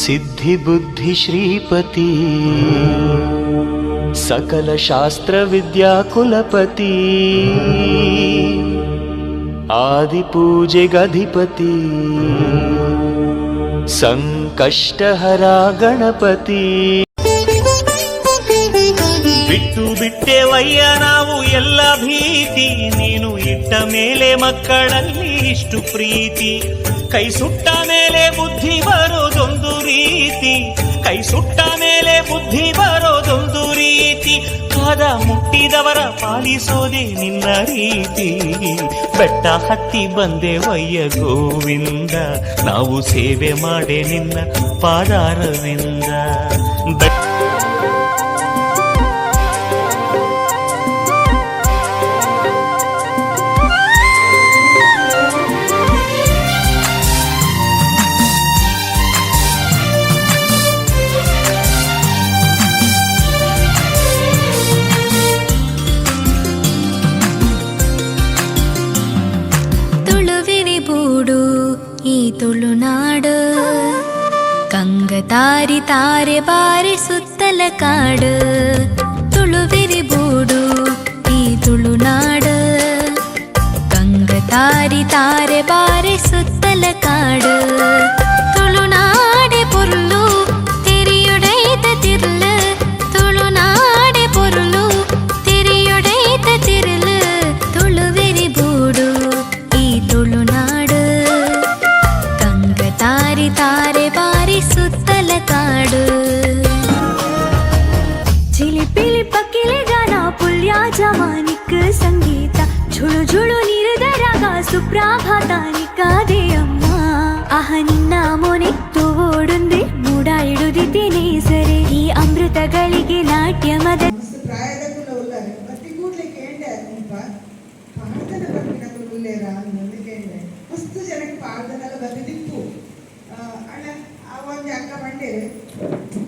ಸಿದ್ಧಿ ಬುದ್ಧಿ ಶ್ರೀಪತಿ ಸಕಲ ಶಾಸ್ತ್ರ ವಿದ್ಯಾ ಕುಲಪತಿ ಆದಿ ಪೂಜೆಗಧಿಪತಿ ಸಂಕಷ್ಟಹರ ಗಣಪತಿ. ಬಿಟ್ಟು ಬಿಟ್ಟೆವಯ್ಯ ನಾವು ಎಲ್ಲ ಭೀತಿ, ನೀನು ಇಟ್ಟ ಮೇಲೆ ಮಕ್ಕಳಲ್ಲಿ ಇಷ್ಟು ಪ್ರೀತಿ. ಕೈ ಸುಟ್ಟ ಮೇಲೆ ಬುದ್ಧಿ ಬರೋದೊಂದು ರೀತಿ, ಕೈ ಸುಟ್ಟ ಮೇಲೆ ಬುದ್ಧಿ ಬರೋದೊಂದು ರೀತಿ. ಪಾದ ಮುಟ್ಟಿದವರ ಪಾಲಿಸೋದೇ ನಿನ್ನ ರೀತಿ. ಬೆಟ್ಟ ಹತ್ತಿ ಬಂದೆವಯ್ಯ ಗೋವಿಂದ, ನಾವು ಸೇವೆ ಮಾಡೆ ನಿನ್ನ ಪಾದಾರವಿಂದ. ತುಳುವಿರಿ ಬೂಡು ಈ ತುಳುನಾಡು, ಕಂಗತಾರಿ ತಾರೆ ಬಾರಿ ಸುತ್ತಲ ಕಾಡು. ತುಳುವಿರಿ ಬೂಡು ಈ ತುಳುನಾಡು, ಕಂಗತಾರಿ ತಾರೆ ಬಾರಿ ಸುತ್ತಲ ಕಾಡು. ತುಳುನಾಡೆ ಪೊರ್ಲು ತೆರಿಯುಡೈತ ತಿರ್ಲು, ತುಳುನಾಡೆ ಪೊರ್ಲು ತೆರಿಯುಡೈತ ತಿರ್ಲು. ತುಳುವಿರಿ ಬೂಡು ಈ ತುಳುನಾಡು, ಕಂಗತಾರಿ ತಾರೆ ಬಾರಿ ಸುತ್ತಲ ಕಾಡು. ಚಿಲಿಪಿಲಿ ಪಕ್ಕಿಲೆ ಗಾನ, ಪುಲ್ಯ ಜಮಾನಿಕ್ ಸಂಗೀತ, ಝುಳು ಝುಳು ನೀರದ ರಾಗ, ಸುಪ್ರಭಾತಾನಿಕಾದೆ ಅಮ್ಮ. ಆಹ ನಿನ್ನ ಮೊನೆ ತೋಡುಂದೆ ಮೂಡ ಇಡುದಿದ್ದೇನೆ ಸರೆ, ಈ ಅಮೃತಗಳಿಗೆ ನಾಟ್ಯ ಮದ. ಮಸ್ತ್ ಪ್ರಾಯದಕುಲು ಉಲ್ಲಾರೆ. ಬತ್ತಿ ಕೂಡ್ಲೆ ಕೇಂಡೆ, ಮುಲ್ಪ ಪಾಡ್ದನ ಬರ್ಪಿನಕುಲು ಉಲ್ಲೇರ ಅಂದ್ ಕೇಂಡೆ. ಮಸ್ತ್ ಜನಕ್ಕೆ ಪಾಡ್ದನಲ ಬತ್ತಿದಿಪ್ಪು. ಅಣ್ಣ, ಆ ಒಂಜಿ ಅಕ್ಕ ಪಂಡೇರು,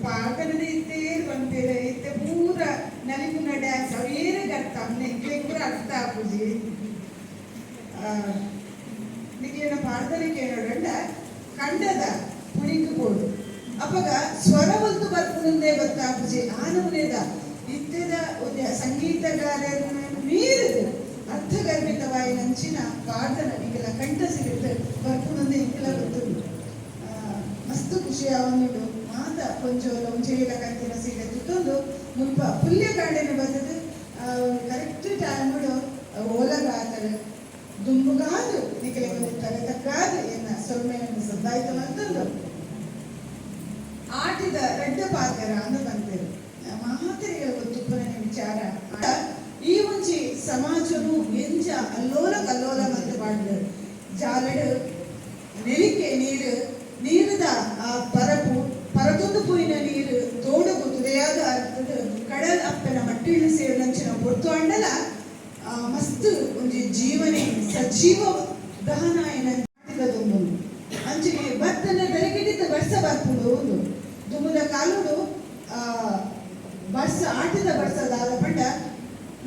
ಪಾಡ್ದನದ ಇತ್ತೇ ಪನ್ಪೆರ್, ಇತ್ತೆ ಪೂರ ನಲಿಪುನ ಡ್ಯಾನ್ಸ್, ಅವು ಏರೆಗ್ ಅರ್ಥ, ಎಂಕ್ಲೆಗ್ ಪೂರ ಅರ್ಥ ಆಪುಜಿ. ನಿಕ್ಲೆನ ಪಾಡ್ದನ ಕೇಳೋಡಂಡ ಕಂಡದ ಪುಣಿಕ್ ಪೋಡು, ಅಪಗ ಸ್ವರ ಒಲ್ತು ಬರ್ಪುನುಂದೇ ಗೊತ್ತಾಪುಜಿ. ಆ ನಮೂನೆದ ಇತ್ತೆದ ಒಂಜಿ ಸಂಗೀತಗಾರನ ಮೀರಿದ್ ಅರ್ಥಗರ್ಭಿತವಾಯಿನಂಚಿನ ಪಾಡ್ದನ ನಿಕ್ಲೆನ ಕಂಠ ಸಿರಿಟ್ ಬರ್ಪುನುಂದು ಎಂಕ್ಲ ಗೊತ್ತುಂಡು. ಮಸ್ತ್ ಖುಷಿ ಆವೊಂದುಂಡು. ಮಾತ ಪೊಂಜೋಲು ಒಂಜೇಲ ಕಂತಿನ ಸೀರೆ ತುತ್ತೊಂದು ಮುಲ್ಪ ಪುಲ್ಯ ಕಾಂಡೆನೆ ಬತ್ತುದು ಕರೆಕ್ಟ್ ಟೈಮ್ ಓಲಗಾತರು. ದುಂಬುಗಾದು ನಿಕಲೆಗ್ ಒಂಜಿ ತರೆ ತಕ್ಕಾದು ಎನ್ನ ಸೊಲ್ಮೆಯನ್ನು ಸಂದಾಯ್ತ ಮಲ್ತೊಂದು, ಆಟಿದ ರಡ್ಡ ಪಾತೆರ ಅಂದ್ ಪಂತೆರ್. ಮಾತೆರೆಗ್ಲ ಗೊತ್ತುಪ್ಪುನ ವಿಚಾರ, ಈ ಒಂಜಿ ಸಮಾಜನು ಎಂಚ ಅಲ್ಲೋಲ ಕಲ್ಲೋಲ ಮಲ್ತ್ ಪಾಡ್ದ್. ಜಾಲಡ್ ನೆಲಿಕೆ ನೀರು, ನೀರುದ ಆ ಪರಪು ಪರತೊಂದು ಪೋಯಿನ ನೀರು ತೋಡುಗು ತುದೆಯಾದ ಅರ್ಥದ ಕಡಲ್ ಅಪ್ಪೆನ ಮಟ್ಟಿಲು ಸೇರಿನಂಚಿನ ಪೊರ್ತು ಅಂಡಲ ಮಸ್ತ್ ಒಂಜಿ ಜೀವನೆ ಸಜೀವ ದಹನ ಆಯಿನ ದುಂಬು. ಅಂಚನೆ ಬತ್ತನ ದರಿಗಿಡಿತ ಬರ್ಸ ಬರ್ಪುಂಡು. ಒಂದು ದುಂಬುದ ಕಾಲುಡು ಬರ್ಸ, ಆಟಿದ ಬರ್ಸ ದಾದ ಪಂಡ,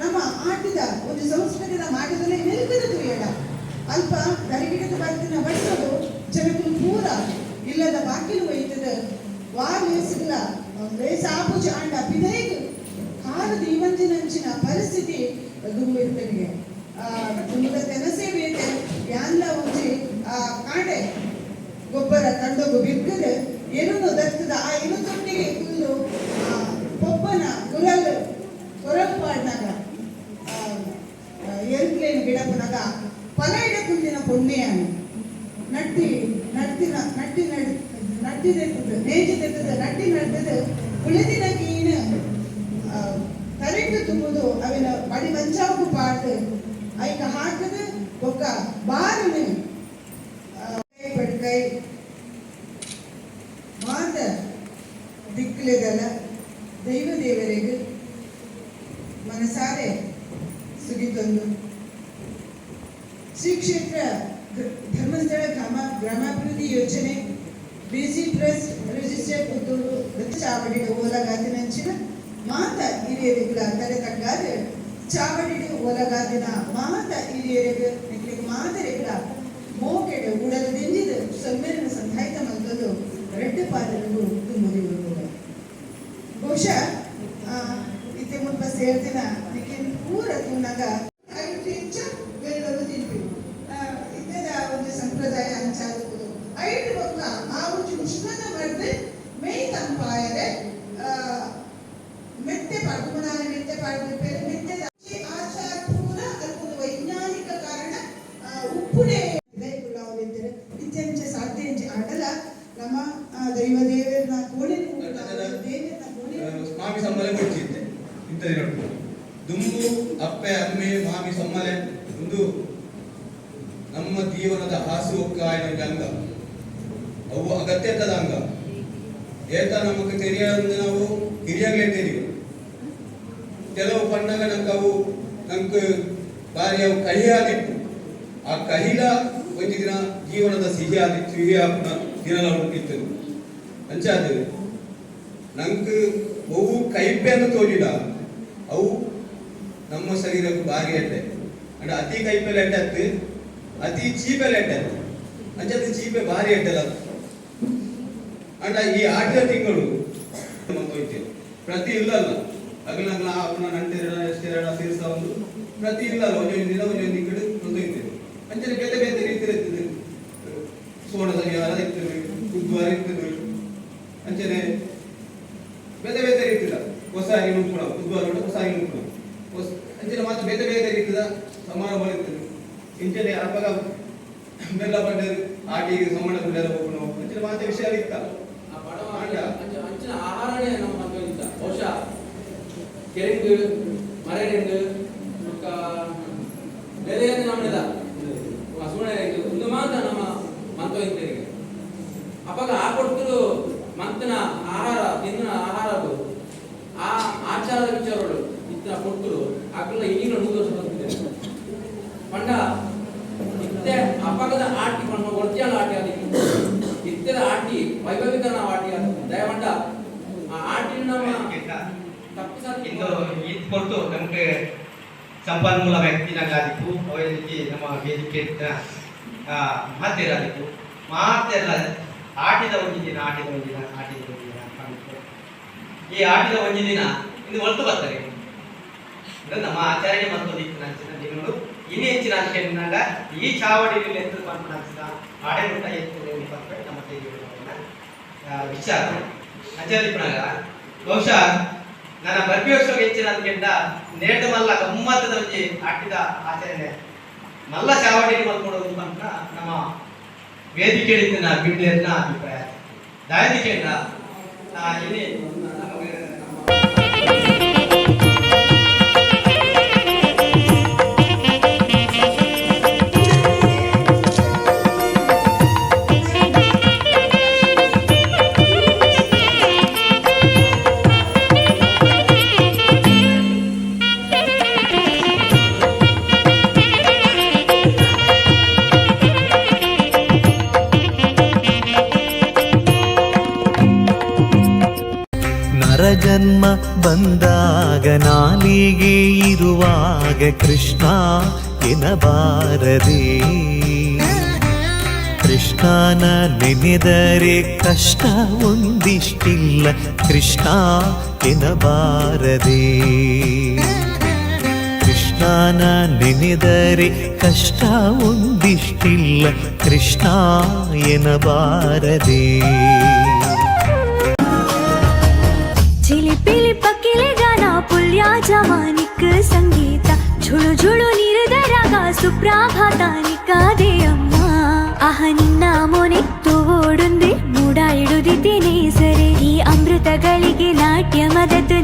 ನಮ್ಮ ಆಟಿದ ಒಂದು ಸಂಸ್ಕೃತಿದ ಮಾಟದಲ್ಲಿ ನೆಲುಕಿದ ತುಯ್ಯಡ. ಅಲ್ಪ ದರಿಗಿಡಿತ ಬರ್ತಿನ ಬರ್ಸೋದು ಜನಕುಲು ಪೂರ ಇಲ್ಲದ ಬಾಕಿಲು ಒಯ್ತದ. ವಾ ಲೇಸುಗಳ ಲೇಸ್ ಆಪುಜಿ ಆಂಡ ಪಿದೈಗ್ ಕಾರು ದೀವಂಜಿನಂಚಿನ ಪರಿಸ್ಥಿತಿ ದುಂಬು ಇರ್ತನಿಗೆ. ದುಂಬುದ ತೆನಸೇ ಬೇತೆ. ಯಾನ್ಲ ಒಂಜಿ ಕಾಂಡೆ ಗೊಬ್ಬರ ಕಂಡೋಗು ಬಿರ್ಕದ ಎರುನು ದತ್ತದ, ಆ ಎರು ತೊಟ್ಟಿಗೆ ಕುಲ್ಲು ಪೊಪ್ಪನ ಗುರಲ್ ಕೊರಲ್ ಪಾಡ್ನಾಗ, ಎರುಪ್ಲೇನ್ ಗಿಡಪುನಗ ಪಲ ಇಡ ಕುಂದಿನ ಪೊಣ್ಣೆಯಾನು ನಟ್ಟಿ ನಡ್ತಿನ ನಟ್ಟಿ ನಡ್ ನಟ್ಟಿ ದೆತ್ತದ, ನೇಜಿ ದೆತ್ತದ, ನಟ್ಟಿ ನಡ್ತದ. ಉಳಿದಿನ ಕೀನ ಕರೆಂಟ್ ತುಂಬುದು ಅವಿನ ಬಡಿ ಮಂಚಾವುಗು ಪಾಡ್ದು ಐಕ ಹಾಕದ ಬೊಕ್ಕ ಬಾರುನು ಪಡ್ಕೈ ಮಾತ ದಿಕ್ಕಲೆದಲ್ಲ ದೈವ ದೇವರಿಗೆ ಮನಸಾರೆ ಸುಗಿತೊಂದು, ಶ್ರೀ ಕ್ಷೇತ್ರ ಧರ್ಮಸ್ಥಳ ಗ್ರಾಮಾಭಿವೃದ್ಧಿ ಯೋಜನೆ ಬಿಸಿ ಟ್ರಸ್ಟ್ ರಿಜಿಸ್ಟರ್ಡ್ ಪುತ್ತೂರು ಚಾವಡಿಡು ಓಲಗಾತಿನಂಚಿನ ಮಾತ ಹಿರಿಯರಿಗ್ಲ ತರೆ ತಗ್ಗಾದ. ಚಾವಡಿಡು ಓಲಗಾದಿನ ಮಾತ ಹಿರಿಯರಿಗೆ ನಿಕ್ಲೆಗ್ ಮಾತರಿಗ್ಲ ಮೋಕೆಡ್ ಉಡಲ್ ದಿಂಜಿದ್ ಸೊಲ್ಮೆನ್ ಸಂದಾಯ್ತ ಮಲ್ತೊಂದು. ರಡ್ಡ್ ಪಾತೆರೊಗು ದುಂಬುದಿ. ಬಹುಶಃ ಇತ್ತೆ ಮುಲ್ಪ ಸೇರ್ದಿನ ನಿಕ್ಲೆನ್ ಪೂರ ತೂನಗ ಐಟ್ ಎಂಚ ಬೆರಳೊಡು ತಿನ್ಪಿ ಇತ್ತೆದ ಒಂಜಿ ಸಂಪ್ರದಾಯ ಅಂಚಾದಿಪ್ಪುದು. ಐಟ್ ಬೊಕ್ಕ ಆ ಒಂಜಿ ಉಷ್ಣದ ಮರ್ದ್ ಮೈ ತಂಪಾಯರೆ ಮೆತ್ತೆ ಪಾಡ್ ಕುಮದಾನೆ ಮೆತ್ತೆ ಪಾಡ್ದಿಪ್ಪೆರ್. ಮೆತ್ತೆದ ಆಚಾರ ಪೂರ ಅಲ್ಪೊಂದು ವೈಜ್ಞಾನಿಕ ಕಾರಣ ಉಪ್ಪುನೇ ಕುಲ್ಲಾವೊಂದಿತ್ತೆರ್. ಇತ್ತೆಂಚ ಸಾಧ್ಯ ಇಂಚ ಆಂಡಲ ನಮ್ಮ ದೈವ ದೇವೆರ್ನ ಕೋಣೆ, ದೇವೆರ್ನ ಕೋಣೆ. ಮಾಮಿ ಸಮ್ಮಲೆ ಕೊಡ್ಚಿತ್ತೆ ಇಂಥ ದಿನೊಟ್ಟು. ದುಂಬು ಅಪ್ಪೆ, ಅಮ್ಮೆ, ಮಾಮಿ ಸಮ್ಮಲೆ ಒಂದು ನಮ್ಮ ಜೀವನದ ಹಾಸುಹೊಕ್ಕಾಯಿನ ಒಂಜಿ ಅಂಗ. ಅವು ಅಗತ್ಯತದ ಅಂಗ. ಏತ ನಮಕ್ ತೆರಿಯಂದು ನಾವು ಹಿರಿಯಾಗ್ಲೇ ತೆರಿಯು. ಕೆಲವು ಪಣ್ಣಗ ನಂಗೆ ಅವು ನಂಗೆ ಬಾರಿ ಅವು ಕಹಿ ಆದಿತ್ತು. ಆ ಕಹಿಲ ಒಂಜಿ ದಿನ ಜೀವನದ ಸಿಹಿ ಆದಿ ಸಿಹಿ ಆಪುನ ದಿನಲ ಇತ್ತು. ಅಂಚಾದ್ ನಂಗೆ ಅವು ಕೈಪೆ ಅಂತ ತೋಜಿಡ ಅವು ನಮ್ಮ ಶರೀರಕ್ಕೆ ಭಾರಿ ಎಡ್ಡೆ. ಅಂದ್ರೆ ಅತಿ ಕೈಪೆಲ ಎಡ್ಡೆ ಅತ್ತು, ಅತಿ ಚೀಪೆಲ ಎಡ್ಡೆ ಅತ್ತು. ಅಂಚಾದ ಚೀಪೆ ಭಾರಿ ಎಡ್ಡೆಲ್ಲ. ಅಂಡ ಈ ಆಟಿದ ತಿಂಗಳು ಹೋಯ್ತೇವೆ ಪ್ರತಿ ಇಲ್ಲಲ್ಲ ಅಗಲಂಗ್ಲ ಅಪ್ಪನ ನಂಟೆರಡ ಎಷ್ಟೆರಡ ಸೇರ್ಸ ಒಂದು ಪ್ರತಿ ಇಲ್ಲಲ್ಲ ಒಂದೊಂದು ದಿನ ಒಂದೊಂದು ದಿಕ್ಕಡು ಹೋಯ್ತೇವೆ. ಅಂಚನೆ ಬೇತೆ ಬೇತೆ ರೀತಿ ಇರ್ತದೆ. ಸೋಣ ಶನಿವಾರ ಇರ್ತದೆ, ಬುಧವಾರ ಇರ್ತದೆ. ಅಂಚನೆ ಬೇತೆ ಬೇತೆ ರೀತಿದ ಹೊಸ ಉಂಪುಣ ಬುಧವಾರ ಉಂಟು, ಹೊಸ ಉಂಪುಣ ಹೊಸ. ಅಂಚನೆ ಮಾತ್ರ ಬೇತೆ ಬೇತೆ ರೀತಿದ ಸಮಾರಂಭ ಇರ್ತದೆ. ಇಂಚನೆ ಅಪ್ಪಗ ಮೆಲ್ಲ ಪಂಡರು ಆಟಿಗೆ ಸಂಬಳ ಗುಡ್ಡೆಲ್ಲ ಹೋಗುಣ. ಅಂಚನೆ ಮಾತ್ರ ವಿಷಯ ಇತ್ತ. ಆ ಬಡವ ಆಂಡ ಅಂಚಿನ ಆಹಾರನೇ ನಮ್ಮ ಮಕ್ಕಳಿದ್ದ. ಬಹುಶಃ ಕೆರೆಂಗು, ಮರಗೆಂಗು ಬೊಕ್ಕ ಬೇರೆ ಏನು ನಮ್ಮನೆದ ಸುಣೆ ಒಂದು ಮಾತ್ರ ನಮ್ಮ ಮಂತೋಯಿಂತರಿಗೆ. ಅಪಗ ಆ ಕೊಡ್ತರು ಮಂತನ ಆಹಾರ ತಿನ್ನ ಆಹಾರದು ಆ ಆಚಾರದ ವಿಚಾರಗಳು ಇತ್ತಿನ ಕೊಡ್ತರು ಅಕ್ಲ ಈಗಿನ 100 ವರ್ಷ ಬಂದಿದೆ. ಪಂಡ ಇತ್ತೆ ಅಪಗದ ಆಟಿ ಪಂಡ ಒರಿಜಿನಲ್ ಆಟಿ ಆದಿತ್ತು. ಇತ್ತೆದ ಆಟಿ ವೈಭವೀಕರಣ ಆಟಿ ಆದಿತ್ತು. ದಯವಂಡ ಆ ಆಟಿ ನಮ್ಮ ತಪ್ಪಿಸಾದಿ. ಇಂದು ಈತ್ ಕೊಟ್ಟು ನಮ್ಗೆ ಸಂಪನ್ಮೂಲ ವ್ಯಕ್ತಿನಾಗದಿಕ್ಕು ಅವರಿಗೆ ನಮ್ಮ ವೇದಿಕೆ ಮಾತೇರಾದಿಕ್ಕು ಮಾತೆಲ್ಲ ಆಟಿದ ಒಂಜಿ ದಿನ, ಆಟಿದ ಒಂಜಿ ದಿನ, ಆಟಿದ ಒಂಜಿ ದಿನ ಪಂಡ್ದು. ಈ ಆಟಿದ ಒಂಜಿ ದಿನ ಇಂದು ಒಲ್ತು ಬರ್ತಾರೆ ಅಂದ್ರೆ ನಮ್ಮ ಆಚರಣೆ ಮಲ್ತೊಂದಿತ್ತಿನ ಅಂಚಿನ ದಿನಗಳು ಇನ್ನು ಹೆಚ್ಚಿನ ಅಂಚೆನಾಗ ಈ ಚಾವಡಿಯಲ್ಲಿ ಎತ್ತು ಪನ್ಪುನ ಅಂಚಿನ ಆಡೆ ಮುಟ್ಟ ಎತ್ತು ಪನ್ಪೆ ನಮ್ಮ ತೆಗೆಯುವ ವಿಚಾರ. ಅಂಚೆ ಬಹುಶಃ ನನ್ನ ಬರ್ಪಿ ವರ್ಷ ಹೆಚ್ಚಿನ ಅಂದ್ಕೆಂಡ ನೇರ್ದ ಮಲ್ಲ ಗಮ್ಮತ್ತದ ಒಂಜಿ ಆಟಿದ ಆಚರಣೆ ಮಲ್ಲ ಚಾವಡಿ ಮಲ್ಕೊಡೋದು ಪನ್ಪುನ ನಮ್ಮ ವೇದಿಕೆ ಇತ್ತಿನ ಬಿಡ್ಲೇರ್ನ ಅಭಿಪ್ರಾಯ. ದಾಯದಿಕೆಂಡ ಇಲ್ಲಿ ನಮಗೆ ನಮ್ಮ ನರಜನ್ಮ ಬಂದಾಗ, ನಾಲಿಗೆ ಇರುವಾಗ ಕೃಷ್ಣ ಎನಬಾರದೆ. ಕೃಷ್ಣನ ನೆನೆದರೆ ಕಷ್ಟ ಒಂದಿಷ್ಟಿಲ್ಲ, ಕೃಷ್ಣ ಎನಬಾರದೆ. ಕೃಷ್ಣನ ನೆನೆದರೆ ಕಷ್ಟ ಒಂದಿಷ್ಟಿಲ್ಲ, ಕೃಷ್ಣ ಎನಬಾರದೆ. ಚಿಲಿಪಿಲಿ ಪಕ್ಕಿಲೆ ಗಾನ, ಪುಲ್ಯ ಜವಾನಿಕ್ ಸಂಗೀತ, ಝುಳು ಝುಳು ನೀರದ ರಾಗ, ಸುಪ್ರಭಾತಾನಿಕ ದೇಯಮ್ಮ. ಆಹ ನಿನ್ನ ಮೊನೆತ್ತು ಓಡುಂದೆ ಮೂಡಾಯಿಡುದಿದ್ದೇನೆ ಸರೆ. ಈ ಅಮೃತಗಳಿಗೆ ನಾಟ್ಯ ಮದತು.